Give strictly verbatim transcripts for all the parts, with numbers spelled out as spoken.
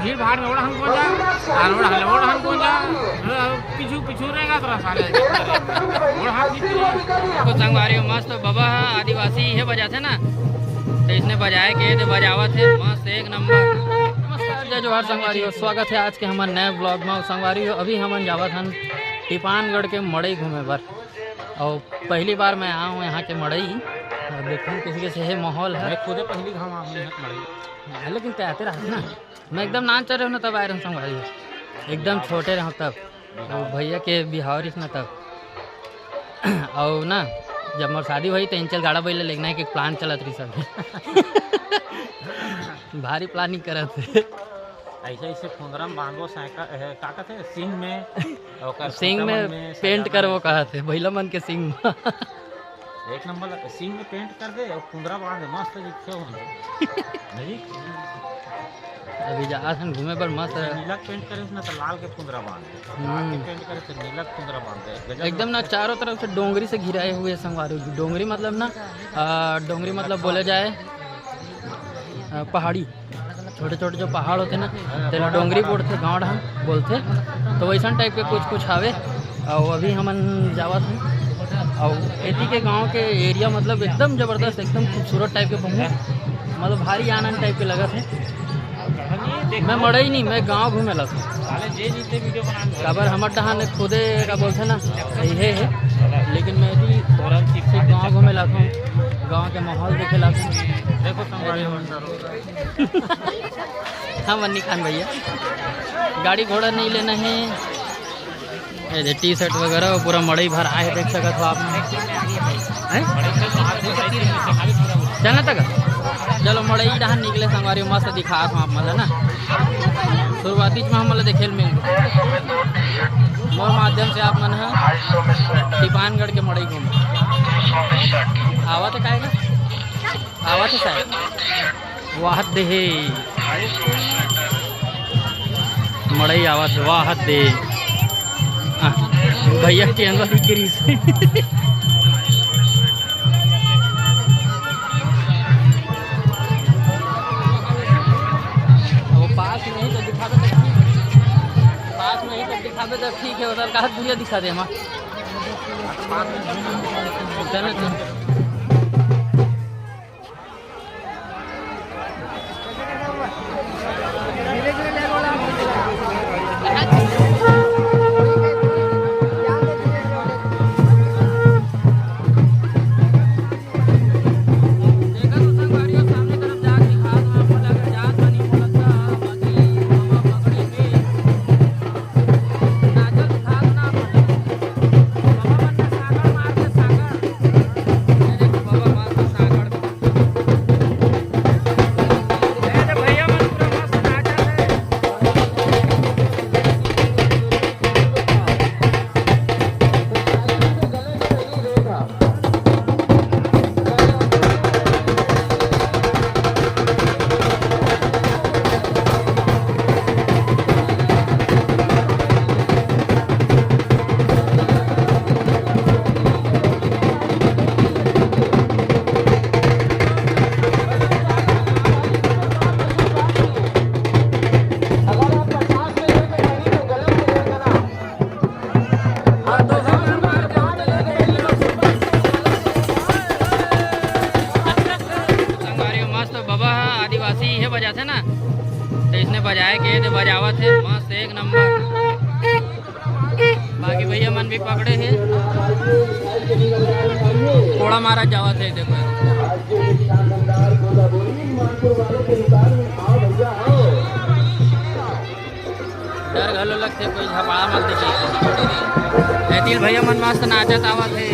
भीड़ भाड़ में ओढ़हन को जा, और ओढ़हन, ओढ़हन को जा, पीछू, पीछू रहेगा तोरा साले। ओढ़हन की तो संगवारी हो, मस्त बबा ह, आदिवासी हे बजाथे ना, तो इसने बजाए के, तो बजावत हे, मस्त एक नंबर। नमस्कार, जय जोहार संगवारी हो, स्वागत हे आज के हमर नए vlog में। संगवारी हो, अभी हमन जावत हन टिपानगढ़ के मड़ई घूमे बर, और पहली बार मैं आया हूँ यहाँ के मड़ई। और देखूँ किसी के से हे माहौल है। मैं खुदे पहली घाम आया हूँ यहाँ के मड़ई। हाँ, लेकिन तैं आते रहते ना, मैं एकदम नान चल रहे हूँ ना, तब आए रहे हूँ संगवारी हो, एकदम छोटे रहे तब, वो भैया के बिहाव रहिस ना तब। और ना, जब मोर शादी होई तो इंचल गाड़ा बैला लेगना के plan चलत रही सब। भारी planning करत हे। ऐसे, ऐसे फुंदरा में बांधो साइकिल, ए, का कहते हैं, सींग में, ओकर सींग सीतावन में में पेंट सजाना करवो है। कहत हे, भैला मन के सींग में। एक नंबर लग-, सींग में पेंट कर दे और फुंदरा बांध दे, मस्त दिखते हो हम लोग। नहीं? अभी जात हन घूमे बर मस्त। नीला पेंट करे ना तो लाल के फुंदरा बांध दे। हम्म। लाल के पेंट करे तो नीला के फुंदरा बांध दे। गजब एकदम ना लगता है। चारों तरफ से डोंगरी से घिराए हुए संगवारी। डोंगरी मतलब ना, आ, डोंगरी मतलब बोले जाए, आ, पहाड़ी, छोटे छोटे जो पहाड़ होते ना, तेला डोंगरी बोलते, गाँव ढंग बोलते, तो वैसन type के कुछ कुछ हावे। और अभी हमन जावत हन, और एती के गांव के area मतलब एकदम जबरदस्त, एकदम खूबसूरत type के बहुत, मतलब भारी आनंद type के लगत हे। मैं मड़ई नहीं, मैं गांव घूमे ला हूँ। काबर हमर डहान खुदे का बोलते ना, सही है, है। लेकिन मैं भी सिर्फ गांव घूमे ला हूँ, गांव के माहौल देखे ला हूँ। देखो संगवारी हो, हम अन्नी खान भैया, गाड़ी घोड़ा नहीं लेना है। ये दे T-shirt वगैरह पूरा मड़ई भर आए, देख सकत हो आप। हैं? चलना तक? चलो, मड़ई डहान निकले संगवारी, मस्त दिखात हूँ आप मन ला ना। शुरुआती में हमन ला देखे ल मिल गे। मोर माध्यम से आप मन ह टिपानगढ़ के मड़ई घूम आवत हे, काहे ना? आवत हे शायद। वाह दे हे। मड़ई आवत हे, वाह दे। आ, भैया के अंदर भी गिरी से। वो पास में ही तो दिखावे तो ठीक। पास में ही तो दिखावे तो ठीक है, उधर का दूरिया दिखा दे हम। चलो, चलो। संगवारी हो, मस्त बबा ह आदिवासी इहे बजाथे ना, तो इसने बजाए के, तो बजावत हे मस्त एक नंबर। बाकी भैया मन भी पकड़े हे, कोड़ा मारा जावत हे, देखो। डर घलो लगथे, कोई झपाड़ा मत देखी। ए, दिल भैया मन मस्त नाचत आवत हे।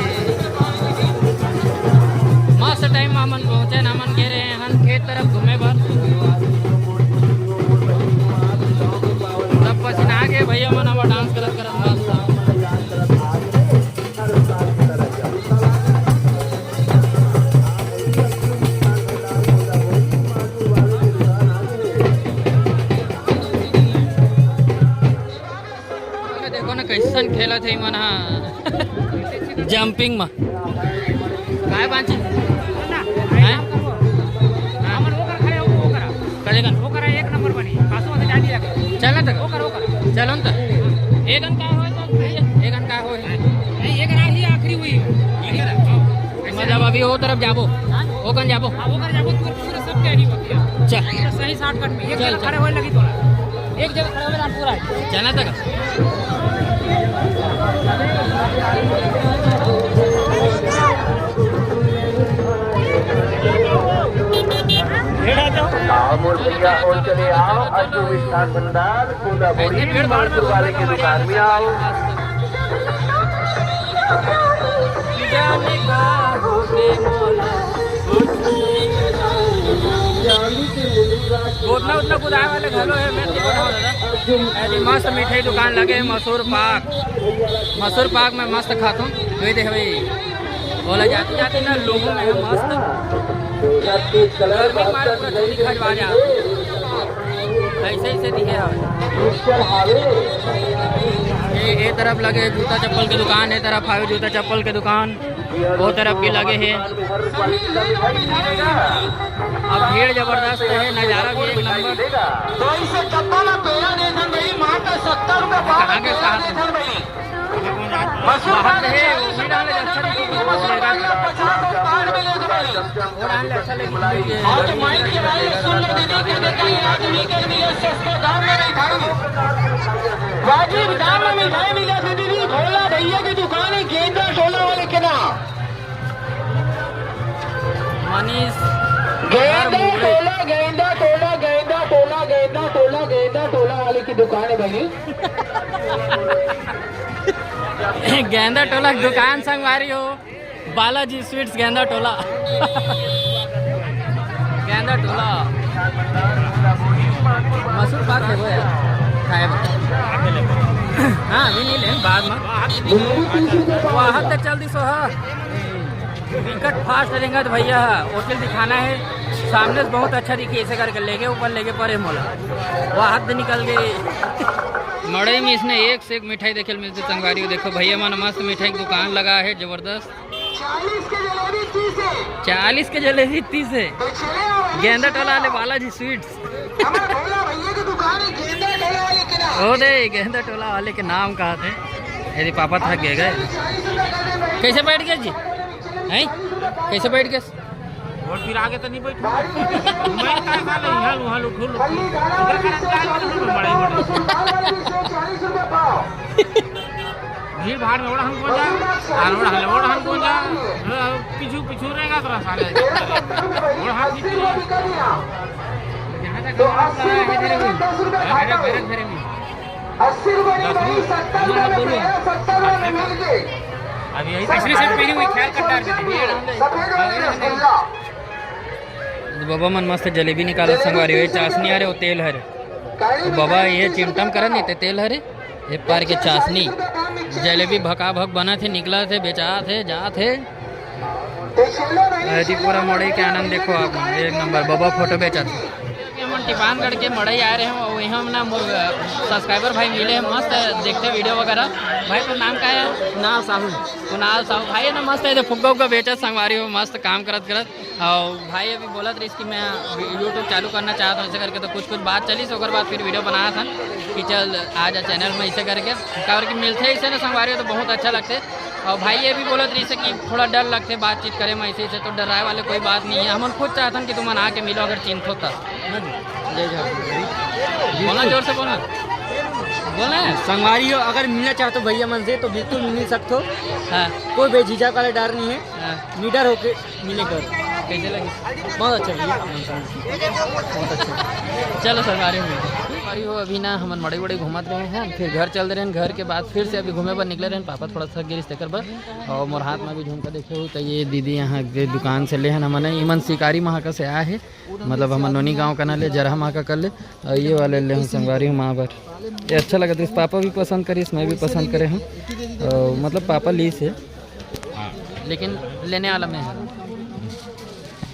मस्त time में हमन पहुंचे न, हमन गे रहे हन खेत तरफ घूमे बर। सब पसीना गे भैया मन, अब dance करत करत मस्त। देखो ना, कैसन खेलत हे मन ह jumping म। काय बांची? हैं? हमन ओकर खड़े हो, ओकर। करेगा। ओकर एक नंबर बनी। पासों से डाली लगे। अब जाबो, वो कन जाबो। हाँ, वो कन जाबो, पूरा, पूरा सब carry होती है। चल। पूरा सही shortcut में, एक चल, जगह चल। खड़े होए लगी तोला। एक जगह खड़े होए लान पूरा है। चला तक। आओ मोर भैया, और चले आओ, अज्जू मिष्ठान भंडार, कोदाबोरी, ऐसे भीड़ भाड़ में मानपुर वाले की दुकान में आओ। गोदना उतना कुदाए वाले घलो है, मैं तो बताऊं दादा। ऐसी मस्त मिठाई दुकान लगे है, मसूर पाक, मसूर पाक में मस्त खाथों। वही देख भाई, बोला जाते जाते ना लोगों में है मस्त। गर्मी के मारे पूरा चोरी खजवा जा। ऐसे ऐसे दिखे हवे। ये, ये तरफ लगे जूता चप्पल के दुकान, ये तरफ आवे जूता चप्पल के दुकान, वो तरफ भी लगे है। अब भीड़ जबरदस्त है, नज़ारा भी एक नंबर। तो इसे डब्बा ना पेड़ा देथन भाई, मात्र सत्तर रुपए पाव कहाँ के पेड़ा साथ? देथन भाई। मसूर बाहर पान से है, चालीस वो भी डाले, रुपए अच्छा नहीं। मसूर पान ला पचास और पान में ले दो भाई। वो डाले, अच्छा लगे। आज माइक के भाई सुन लो दीदी, कहते कहीं आज वीकेंड मिले, सस्ते दाम में मिठाई, वाजिब दाम में मिठाई मिले दीदी। भोला भैया की दुकान है गेंदा टोला वाले के नाम। मनीष गेंदा टोला, गेंदा टोला, गेंदा टोला, गेंदा टोला, गेंदा टोला वाले की दुकान है भाई। गेंदा टोला की दुकान संगवारी हो, बालाजी स्वीट्स गेंदा टोला। गेंदा टोला। मसूर पाक है वो यार, खाए बर। हाँ, अभी नहीं ले, बाद में। वहाँ तो चल दी सो है। विकट फास्ट रेंगत भैया है, होटल दिखाना है। सामने से बहुत अच्छा दिखी, ऐसे करके लेके ऊपर लेके परे मोला। वहाँ हाथ निकल गए। मड़ई में इसने एक से एक मिठाई देखे ल मिलथे संगवारी हो। देखो भैया मन मस्त मिठाई की दुकान लगा है, जबरदस्त। चालीस के जलेबी तीस है। चालीस के जलेबी तीस है। गेंदा टोला वाले बालाजी स्वीट्स। हमारे भोला भैया की दुकान है, गेंदा टोला वाले के नाम। ओ दे, गेंदा टोला वाले के नाम कहा थे। यदि पापा थक गए गए। कैसे बैठ गए जी? हैं? कैसे बैठ गए? और फिर आगे तो नहीं बैठ। मैं का साले यहाँ लूँ, हाँ लूँ, घूम लूँ। इधर का रंग का है, तो मैं बड़े बड़े। भीड़ भाड़ में ओढ़ हमको जा, और ओढ़ हले ओढ़ हमको जा। पीछू पीछू रहेगा तो साले। ओढ़ हाथ पीछू। जहाँ तक हमारा है, इधर ही। अस्सी रुपए की भाई, सत्तर रुपए में पेड़ा, सत्तर रुपए में मिल गए। अब यही तो पिछले साल पहनी हुई ख्याल कट डाल देते हैं। सफेद वाली रसगुल्ला। बाबा मन मस्त जलेबी निकालत संगवारी हो, चाशनी हरे, वो तेल हरे। तो बाबा ये चिमटम करत नहीं ते तेल हरे, ये पार के चाशनी। जलेबी भका भक बनत हे, निकलत हे, बेचात हे, जात हे। ऐसी पूरा मड़ई के आनंद देखो आप, एक नंबर बाबा फोटो बेचत हे। हमन टिपानगढ़ के मड़ई आए रहे हैं, वही हम ना मोर सब्सक्राइबर भाई मिले हैं, मस्त देखते वीडियो वगैरह। भाई, तो नाम का है? कुणाल साहू। कुणाल साहू भाई है ना, मस्त है, फुग्गा उग्गा बेचत संगवारी हो, मस्त काम करत करत। और भाई अभी बोलत रहिस कि मैं YouTube चालू करना चाहत हूँ, ऐसे करके तो कुछ कुछ बात चलिस, ओकर बाद फिर वीडियो बनात हन कि चल आ जा चैनल में, ऐसे करके। काबर कि मिलथे ऐसे ना संगवारी हो तो बहुत अच्छा लगथे। और भाई ये भी बोलत रहिस कि थोड़ा डर लगथे बातचीत करे में ऐसे ऐसे, तो डराए वाले कोई बात नहीं है। हमन खुद चाहत हन कि तुमन आके मिलो अगर चिंतो त। जय झारखंड। बोलना जोर से, बोलना। बोलना है। संगवारी हो, अगर मिलना चाहते हो भैया मन से तो बिल्कुल मिल सकते हो। हाँ। कोई बेझिझक वाला डर नहीं है। हाँ। निडर होके मिले कर। कैसे लगी? बहुत अच्छा भैया। बहुत अच्छा। चलो संगवारी हो, संगवारी हो, अभी ना हमन मड़ई वड़ई घूमत रहे हैं, फिर घर चल रहे हैं। घर के बाद फिर से अभी घूमे बर निकले रहे हैं। पापा थोड़ा सा गिरिस तेकर बर, और मोर हाथ में भी झुमका देखे हो तो ये दीदी यहाँ के दुकान से ले हन हमन, इमन शिकारी महाका से आए हैं, मतलब हमन नोनी गाँव कना ले, जरहा महाका कर ले। और ये वाले ले हन संगवारी हो माँ बर। ये अच्छा लगत रहिस, पापा भी पसंद करिस, मैं भी पसंद करे हूँ। और मतलब पापा लीस हे। लेकिन लेने वाला मैं हूँ।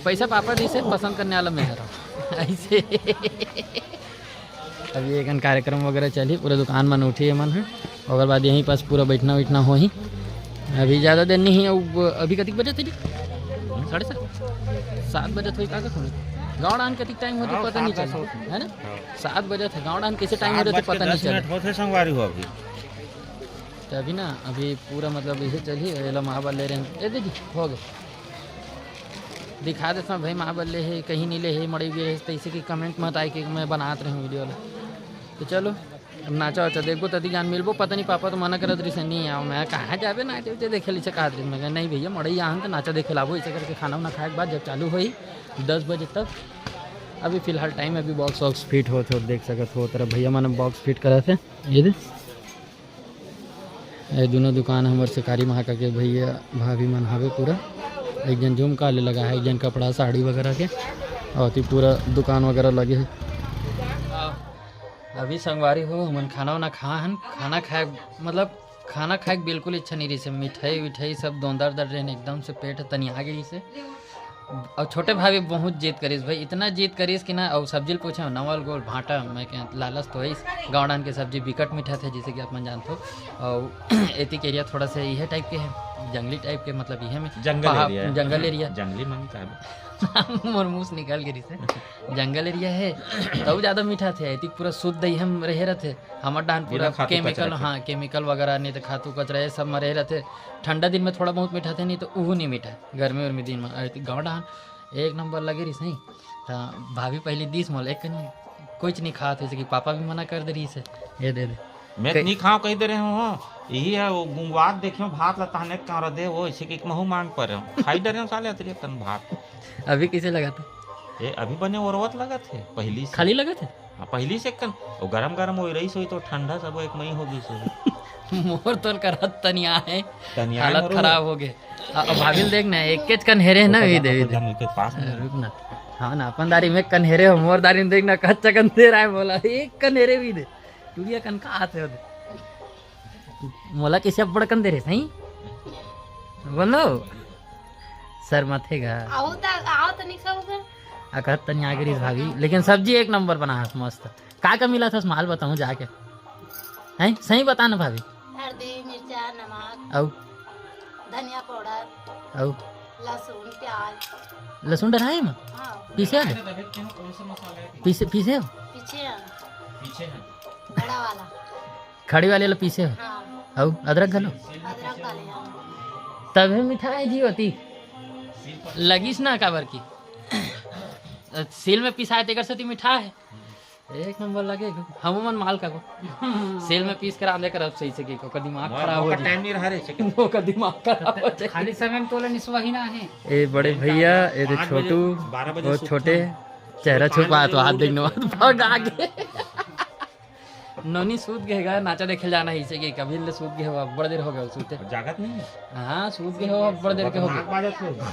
पैसा पापा दीस हे, पसंद करने वाला मैं हूँ। ऐसे। अभी एक कार्यक्रम वगैरह चली, पूरा दुकान मन उठी मन है। ओकर बाद यहीं पास पूरा बैठना वैठना होही। अभी ज़्यादा देर नहीं है। अब अभी कतिक बजत हे जी? साढ़े सात, सात बजत होही। का का सुने? गाँव डाहन कतिक टाइम होथे, हाँ, पता नहीं सात चले, होथे। है ना? हाँ। सात बजत हे, गाँव डाहन कैसे टाइम सात होथे, बज के पता नहीं दस चले। मिनट होथे संगवारी हो अभी। तभी ना, अभी पूरा मतलब यही चलही, एला माँ बर ले रहे हैं। ए दीदी, हो गए। दिखा देथंव भाई, माँ बर ले हे, कहीं नहीं ले हे, मड़ई गे हे, तइसे कि comment मत आए कि मैं बनात रहेंव video ला। तो चलो, अब नाचा वाचा देखबो, तदी जान मिलबो। पता नहीं, पापा तो मना करत रहिस, "नहीं आव।" मैं, "कहाँ जाबे नाचा वाचा देखे ले?" कहत रहिस। मैं कहा, "नहीं भैया, मड़ई आहन तो नाचा देखे लाबो।" ऐसे करके खाना वाना खाए के बाद जब चालू होई दस बजे तक, अभी फिलहाल time, अभी box वॉक्स fit होत हो, देख सकत हो, तरफ भैया मन box fit करत हे। ये दे, ये दोनों दुकान हमर शिकारी महाका के भैया भाभी मन हावे पूरा। एक जन झुमका ले लगा है, एक जन कपड़ा साड़ी वगैरह के, और ती पूरा दुकान वगैरह लगे है। अभी संगवारी हो, हमन खाना वाना खा हन, खाना खाए, मतलब खाना खाए के बिल्कुल इच्छा नहीं रहिस हे। मिठाई विठाई सब दोंदर दर रहे, एकदम से पेट तनिया गे रहिस हे। और छोटे भाभी बहुत जिद करिस भाई, इतना जिद करिस कि ना, और सब्जी ल पूछे नवल गोल भांटा, मैं कहें लालच तो है, गाँव डाहन के सब्जी बिकट मीठा थे, जैसे कि आप मन जानते हो। और एती के area थोड़ा सा यह type के है, जंगली type के, मतलब यह में जंगल पहाड़, area है। जंगल area। जंगली मन का है। मोर मुंह से निकल गे रहिस हे, जंगल area है, तो ज़्यादा मीठा थे। एती पूरा शुद्ध ही हम रहे रहते, हमर डाहन पूरा बिना खातू कचरा chemical, के। हाँ, chemical वगैरह नहीं तो खातू कचरा ये सब में रहे रहते। ठंडा दिन में थोड़ा बहुत मीठा थे, नहीं तो उहू नहीं मीठा। गर्मी उर्मी दिन में, अरे, गाँव डाहन एक नंबर लगे रहिस हे। त भाभी पहली दिस मोला, एक कन कुछ नहीं खात, जैसे कि पापा भी मना कर दे रहिस हे। ये दे दे। मैं कई- नहीं खाओ कही दे रहे हूँ, यही है वो गुंगवात देखियो भात ला तहने कर दे, वो इसे कि महू मांग पर हूँ। खाई डरे हूँ साले अतरी कन भात। अभी कैसे लगा था? ये अभी बने ओरवत लगा थे, पहली से। खाली लगा थे? हाँ, पहली से कन, वो गरम गरम वो रहीस होई तो ठंडा सब एक मई हो गई से। मोर तोर करत तनिया है, तनिया हालत मरो। खराब हो गए। अब भाभी ल देख ना, एक केच कन हेरे ना, ओकर भी दे, भी दे। जंगल के पास में। रुक ना। हाँ ना, अपन दारी में कन हेरे हो, मोर दारी में देख ना, कच्चा कन दे रहा है बोला, एक कन हेरे भी दे। टुड़िया कन का आते हो दे। मोला कैसे अब्बड़ कन दे रहे, सही? बोलो। सर मथे गा। आओ त, आओ त निकल उधर। आ कहत तनी आगे रहीस भाभी, लेकिन सब्जी एक नंबर बना हस, मस्त। का का मिला था, माल बताऊँ जाके। हैं, सही बता ना भाभी। हल्दी, मिर्चा, नमक, अउ? धनिया powder, अउ? लहसुन, प्याज। लहसुन डराए में? हाँ। पीसे आले? पीसे, पीसे हो? पीछे है। बड़ा वाला। खड़ी वाले ला पीसे हो? हाँ। अउ अदरक घलो? अदरक डाले हैं। तभे मिठाई जी होती। लगिस ना काबर की। सील में पिसाए तेकर सेती मिठा है। एक नंबर लगे, हमू मन माल का को। सील में पीस कर आंदे करब सही से, कि ओकर दिमाग मोर खराब हो ओकर जाए। Time नहीं रहा रे, चिकन। ओकर दिमाग खराब हो जाए। खाली समय में तोला निसवाही ना है। ए बड़े भैया, ए दे पाँच बजे, छोटू, बारह बजे वो सुतथन। छोटे, चेहरा छुपा तो हाथ देखने बाद भाग आगे। नोनी सूत गए गा, नाचा देखे जाना ही से कि कभी ले सूत गए हो, अब बड़ देर हो गया सूते। जागत नहीं है। हाँ, सूत गए हो, अब बड़ देर के हो गए। नाक बाजत हो।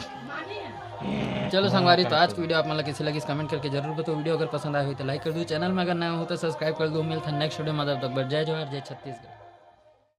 चलो संगवारी, तो आज की video आप मन ला कैसे लगिस, comment करके जरूर बताओ। Video अगर पसंद आए हो तो like कर दो, channel में अगर नया हो तो subscribe कर दो। मिलते हैं next video में, तब तक जय जोहार, जय छत्तीसगढ़।